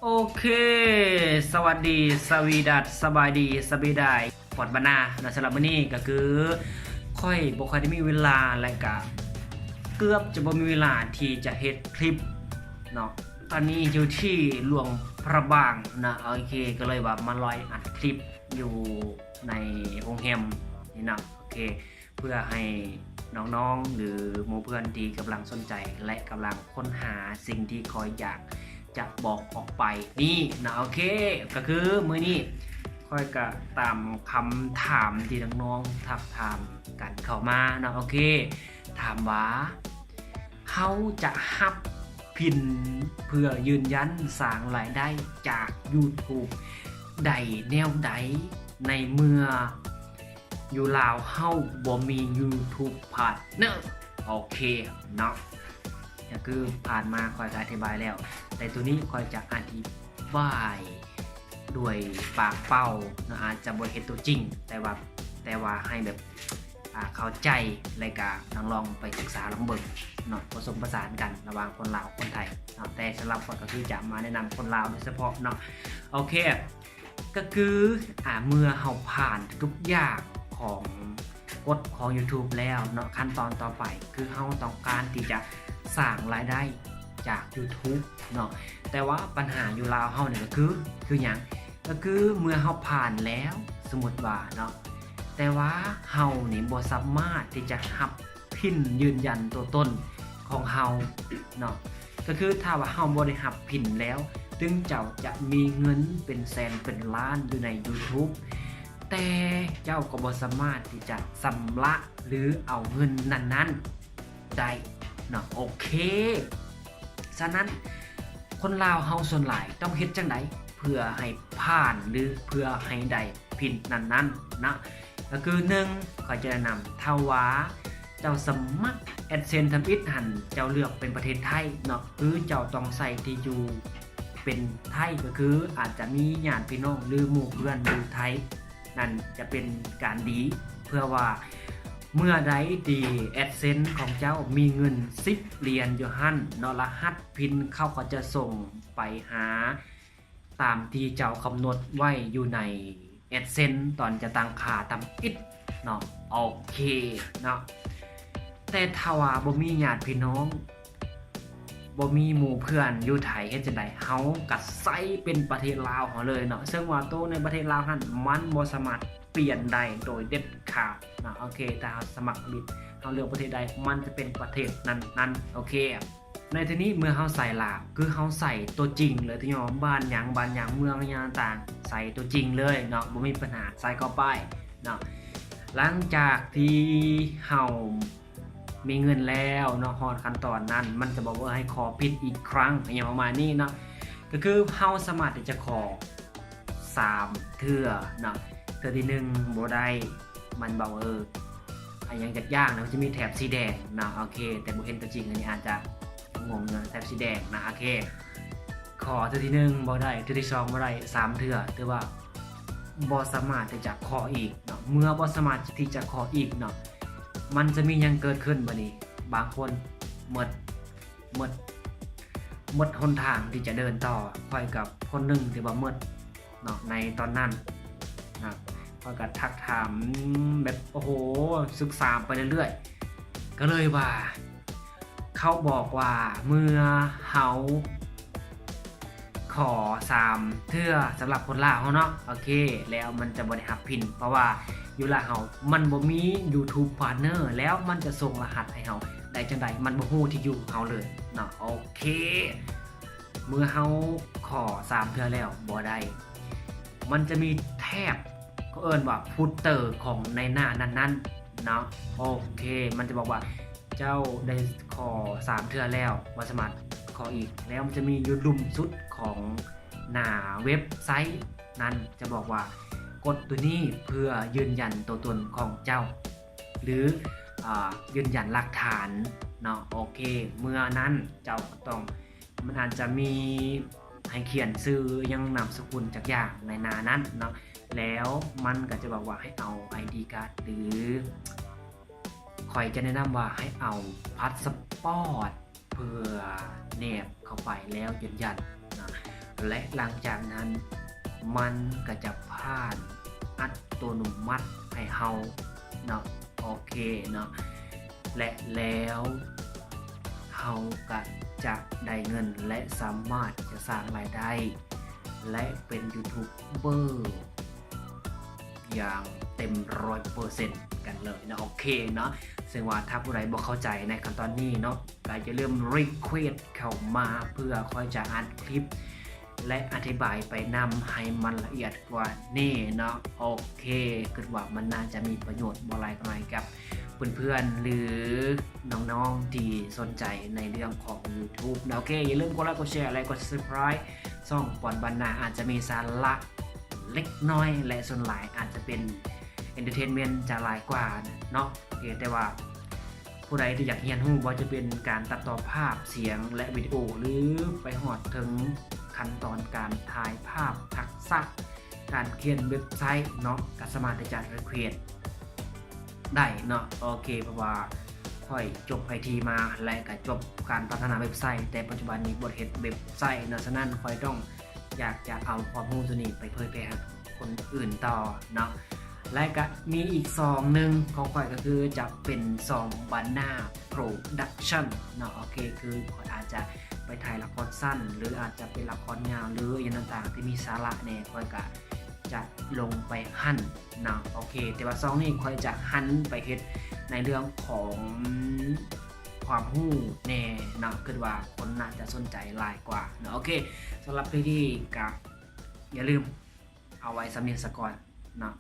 ໂອເຄ ສະຫວັດດີ ສະຫວີດັດ ສະບາຍດີ ສະບາຍດາຍ ຟອດບານາເນາະ. ສຳລັບມື້ນີ້ກໍຄືຂ້ອຍບໍ່ຄ່ອຍໄດ້ມີເວລາ ແລະກະເກືອບຈະບໍ່ມີເວລາທີ່ຈະເຮັດຄລິບເນາະ. ຕອນນີ້ຢູ່ທີ່ຫຼວງພະບາງເນາະ. ໂອເຄ ກໍເລີຍວ່າມາລອຍອັດຄລິບຢູ່ໃນໂຮງແຮມນີ້ເນາະ. ໂອເຄ ເພື່ອໃຫ້ນ້ອງໆ ຫຼື ໝູ່ເພື່ອນທີ່ກຳລັງສົນໃຈ ແລະ ກຳລັງຄົ້ນຫາສິ່ງທີ່ຂ້ອຍຢາກຈະບອກອອກໄປນີ້ເນາະ. ໂອເຄ ກໍຄືມື້ນີ້ຂ້ອຍກໍຕາມຄຳຖາມທີ່ນ້ອງໆ ທັກຖາມກັນເຂົ້າມາເນາະ. ໂອເຄ ຖາມວ່າ ເຮົາຈະຮັບພິນເພື່ອຢືນຢັນສ້າງລາຍໄດ້ຈາກ YouTube ໄດ້ແນວໃດ ໃນເມື່ອ ຢູ່ລາວເຮົາບໍ່ມີ YouTube Partner. ໂອເຄເນາະ ກໍຄືຜ່ານມາຂ້ອຍກໍອະທິບາຍແລ້ວ ແຕ່ໂຕນີ້ຂ້ອຍຈະອະທິບາຍດ້ວຍປາກເປົ່າເນາະ, ອາດຈະບໍ່ເຫັນຕົວຈິງ ແຕ່ວ່າ ແຕ່ວ່າໃຫ້ແບບ ອ່າ ເຂົ້າໃຈ ແລະກະລອງໄປສຶກສາລອງເບິ່ງເນາະ, ປະສົມປະສານກັນລະຫວ່າງຄົນລາວຄົນໄທເນາະ. ແຕ່ສຳລັບຂ້ອຍກໍຄືຈະມາແນະນຳຄົນລາວໂດຍສະເພາະເນາະ. ໂອເຄ ກໍຄື ອ່າ ເມື່ອເຮົາຜ່ານທຸກໆຢ່າງຂອງກົດຂອງ YouTube ແລ້ວເນາະ, ຂັ້ນຕອນຕໍ່ໄປຄືເຮົາຕ້ອງການທີ່ຈະສ້າງລາຍໄດ້ຈາກ YouTube ເນາະ. ແຕ່ວ່າບັນຫາຢູ່ລາວເຮົານີ້ກໍຄື ຄືຫຍັງ? ກໍຄືເມື່ອເຮົາຜ່ານແລ້ວ ສົມມຸດວ່າເນາະ, ແຕ່ວ່າເຮົານີ້ບໍ່ສາມາດທີ່ຈະຮັບ ພິນຢືນຢັນຕົວຕົນຂອງເຮົາເນາະ. ກໍຄືຖ້າວ່າເຮົາບໍ່ໄດ້ຮັບພິນແລ້ວ ເຖິງເຈົ້າຈະມີເງິນເປັນແສນເປັນລ້ານຢູ່ໃນ YouTube ແຕ່ເຈົ້າກໍບໍ່ສາມາດທີ່ຈະຊຳລະ ຫຼື ເອົາເງິນນັ້ນໆໄດ້ເນາະ. ໂອເຄ ສະນັ້ນ ຄົນລາວເຮົາສ່ວນຫຼາຍຕ້ອງເຮັດຈັ່ງໃດເພື່ອໃຫ້ຜ່ານ ຫຼື ເພື່ອໃຫ້ໄດ້ພິນນັ້ນໆນະ? ກໍຄື ໜຶ່ງ ຂ້ອຍຈະແນະນຳ ຖ້າວ່າເຈົ້າສະໝັກ AdSense ທຳອິດຫັ້ນ ເຈົ້າເລືອກເປັນປະເທດໄທເນາະ, ຄືເຈົ້າຕ້ອງໃສ່ທີ່ຢູ່ເປັນໄທ ກໍຄືອາດຈະມີຍາດພີ່ນ້ອງ ຫຼື ໝູ່ເພື່ອນຢູ່ໄທ ນັ້ນຈະເປັນການດີ ເພື່ອວ່າເມື່ອໃດທີ່ AdSense ຂອງເຈົ້າມີເງິນສິບຫຼຽນຢູ່ຫັ້ນເນາະ, ລະຫັດພິນເຂົາກໍຈະສົ່ງໄປຫາຕາມທີ່ເຈົ້າກຳນົດໄວ້ຢູ່ໃນ AdSense ຕອນຈະຕັ້ງຄ່າທຳອິດເນາະ. ໂອເຄເນາະ, ແຕ່ຖ້າວ່າບໍ່ມີຍາດພີ່ນ້ອງ ບໍ່ມີໝູ່ເພື່ອນຢູ່ໄທ ເຮັດຈັ່ງໃດ? ເຮົາກໍໃສ່ເປັນປະເທດລາວເຮົາເລີຍເນາະ, ເຊິ່ງວ່າໂຕໃນປະເທດລາວຫັ້ນ ມັນບໍ່ສາມາດປ່ຽນໄດ້ໂດຍເດັດຂາດເນາະ. ໂອເຄ ຖ້າເຮົາສະໝັກທຳອິດ ເຮົາເລືອກປະເທດໃດ ມັນຈະເປັນປະເທດນັ້ນໆ. ໂອເຄ ໃນທີ່ນີ້ເມື່ອເຮົາໃສ່ລະ ຄືເຮົາໃສ່ຕົວຈິງເລີຍ, ທີ່ວ່າບ້ານຫຍັງ ບ້ານຫຍັງ ເມືອງຫຍັງຕ່າງໆ ໃສ່ຕົວຈິງເລີຍເນາະ, ບໍ່ມີປັນຫາ ໃສ່ເຂົ້າໄປເນາະ. ຫຼັງຈາກທີ່ເຮົາ ມີເງິນແລ້ວເນາະ, ຮອດຂັ້ນຕອນນັ້ນ ມັນຈະບອກວ່າໃຫ້ຂໍພິນອີກຄັ້ງ ອີຫຍັງປະມານນີ້ເນາະ. ກໍຄືເຮົາສາມາດທີ່ຈະຂໍສາມເທື່ອເນາະ, ເທື່ອທີໜຶ່ງບໍ່ໄດ້ ມັນບອກວ່າ ເອີ ອີຫຍັງຈັກຢ່າງນະ, ມັນຈະມີແຖບສີແດງເນາະ. ໂອເຄ ແຕ່ບໍ່ເຫັນຕົວຈິງ ອັນນີ້ອາດຈະງົງຢູ່ ແຖບສີແດງນະ. ໂອເຄ ຂໍເທື່ອທີໜຶ່ງບໍ່ໄດ້, ເທື່ອທີສອງບໍ່ໄດ້, ສາມເທື່ອ ຖືວ່າ ບໍ່ສາມາດທີ່ຈະຂໍອີກເນາະ. ເມື່ອບໍ່ສາມາດທີ່ຈະຂໍອີກເນາະ, ມັນຈະມີຫຍັງເກີດຂຶ້ນບາດນີ້? ບາງຄົນໝົດ ໝົດ ໝົດຫົນທາງທີ່ຈະເດີນຕໍ່. ຂ້ອຍກັບຄົນໜຶ່ງທີ່ວ່າໝົດເນາະ ໃນຕອນນັ້ນນະ, ຂ້ອຍກໍທັກຖາມແບບ ໂອ້ໂຫ ສຶກສາໄປເລື້ອຍໆ, ກໍເລີຍວ່າ ເຂົາບອກວ່າເມື່ອເຮົາຂໍສາມເທື່ອ ສຳລັບຄົນລາວເຮົາເນາະ, ໂອເຄ ແລ້ວມັນຈະບໍ່ໄດ້ຮັບພິນ ເພາະວ່າຢູ່ລາວເຮົາມັນບໍ່ມີ YouTube Partner ແລ້ວມັນຈະສົ່ງລະຫັດໃຫ້ເຮົາໄດ້ຈັ່ງໃດ? ມັນບໍ່ຮູ້ທີ່ຢູ່ເຮົາເລີຍເນາະ. ໂອເຄ ເມື່ອເຮົາຂໍສາມເທື່ອແລ້ວບໍ່ໄດ້ ມັນຈະມີແຖບ ເຂົາເອີ້ນວ່າ footer ຂອງໃນໜ້ານັ້ນໆເນາະ. ໂອເຄ ມັນຈະບອກວ່າ ເຈົ້າໄດ້ຂໍສາມເທື່ອແລ້ວ ບໍ່ສາມາດຂໍອີກ. ແລ້ວມັນຈະມີຢູ່ລຸ່ມສຸດຂອງໜ້າເວັບໄຊນັ້ນ ຈະບອກວ່າ ກົດໂຕນີ້ເພື່ອຢືນຢັນຕົວຕົນຂອງເຈົ້າ ຫຼື ອາ ຢືນຢັນຫຼັກຖານເນາະ. ໂອເຄ ເມື່ອນັ້ນເຈົ້າກໍຕ້ອງ ມັນອາດຈະມີໃຫ້ຂຽນຊື່ຫຍັງ ນາມສະກຸນຈັກຢ່າງໃນໜ້ານັ້ນເນາະ, ແລ້ວມັນກໍຈະບອກວ່າໃຫ້ເອົາ ID card ຫຼື ຂ້ອຍຈະແນະນຳວ່າໃຫ້ເອົາພາສປອດເພື່ອແນບເຂົ້າໄປແລ້ວຢືນຢັນເນາະ. ແລະ ຫຼັງຈາກນັ້ນມັນກໍຈະຜ່ານອັດໂຕນະມັດໃຫ້ເຮົາເນາະ ໂອເຄເນາະ ແລະ ແລ້ວເຮົາກໍຈະໄດ້ເງິນ ແລະ ສາມາດຈະສ້າງລາຍໄດ້ ແລະ ເປັນຢູທູບເບີ ຢ່າງເຕັມຮ້ອຍເປີເຊັນກັນເລີຍເນາະ ໂອເຄເນາະ ເຊິ່ງວ່າຖ້າຜູ້ໃດບໍ່ເຂົ້າໃຈໃນຂັ້ນຕອນນີ້ເນາະ ກໍຢ່າລືມ request ເຂົ້າມາ ເພື່ອຂ້ອຍຈະອັດຄລິບ ແລະ ອະທິບາຍໄປນຳໃຫ້ມັນລະອຽດກວ່ານີ້ເນາະ ໂອເຄ ຄິດວ່າມັນໜ້າຈະມີປະໂຫຍດບໍ່ຫຼາຍກໍໜ້ອຍກັບເພື່ອນໆ ຫຼື ນ້ອງໆ ທີ່ສົນໃຈໃນເລື່ອງຂອງຢູທູບເນາະ ໂອເຄ ຢ່າລືມກົດໄລ ກົດແຊ ແລະ ກົດ subscribe ຊ່ອງປອນບັນນາ ອາດຈະມີສາລະເລັກນ້ອຍ ແລະ ສ່ວນຫຼາຍອາດຈະເປັນ entertainment ຈະຫຼາຍກວ່າເນາະ ໂອເຄ ແຕ່ວ່າຜູ້ໃດທີ່ຢາກຮຽນຮູ້ ບໍ່ວ່າຈະເປັນການຕັດຕໍ່ພາບ, ສຽງ ແລະ ວິດີໂອ ຫຼື ໄປຮອດເຖິງຂັ້ນຕອນການຖ່າຍພາບ, ທັກສະການຂຽນເວັບໄຊເນາະ ກໍສາມາດທີ່ຈະ request ໄດ້ເນາະ ໂອເຄ ເພາະວ່າຂ້ອຍຈົບ ໄອທີ ມາ ແລະ ກໍຈົບການພັດທະນາເວັບໄຊ ແຕ່ປັດຈຸບັນນີ້ບໍ່ໄດ້ເຮັດເວັບໄຊເນາະ ສະນັ້ນຂ້ອຍຕ້ອງ ຢາກຈະເອົາຄວາມຮູ້ໂຕນີ້ໄປເຜີຍແຜ່ໃຫ້ຄົນອື່ນຕໍ່ເນາະ ແລະ ກະມີອີກຊ່ອງໜຶ່ງຂອງຂ້ອຍ ກໍຄືຈະເປັນຊ່ອງ Banana Production ເນາະ ໂອເຄ ຄືຂ້ອຍອາດຈະໄປຖ່າຍລະຄອນສັ້ນ ຫຼື ອາດຈະເປັນລະຄອນຍາວ ຫຼື ອີ່ຫຍັງຕ່າງໆ ທີ່ມີສາລະແດ່ ຂ້ອຍກະຈະລົງໄປຫັ້ນເນາະ ໂອເຄ ແຕ່ວ່າຊ່ອງນີ້ຂ້ອຍຈະຫັນໄປເຮັດໃນເລື່ອງຂອງ ຄວາມຮູ້ແດ່ເນາະ ຄິດວ່າຄົນໜ້າຈະສົນໃຈຫຼາຍກວ່າເນາະ ໂອເຄ ສຳລັບ ພີ ດີ ກໍຢ່າລືມເອົາໄວ້ສ່ຳນີ້ສາກ່ອນເນາະ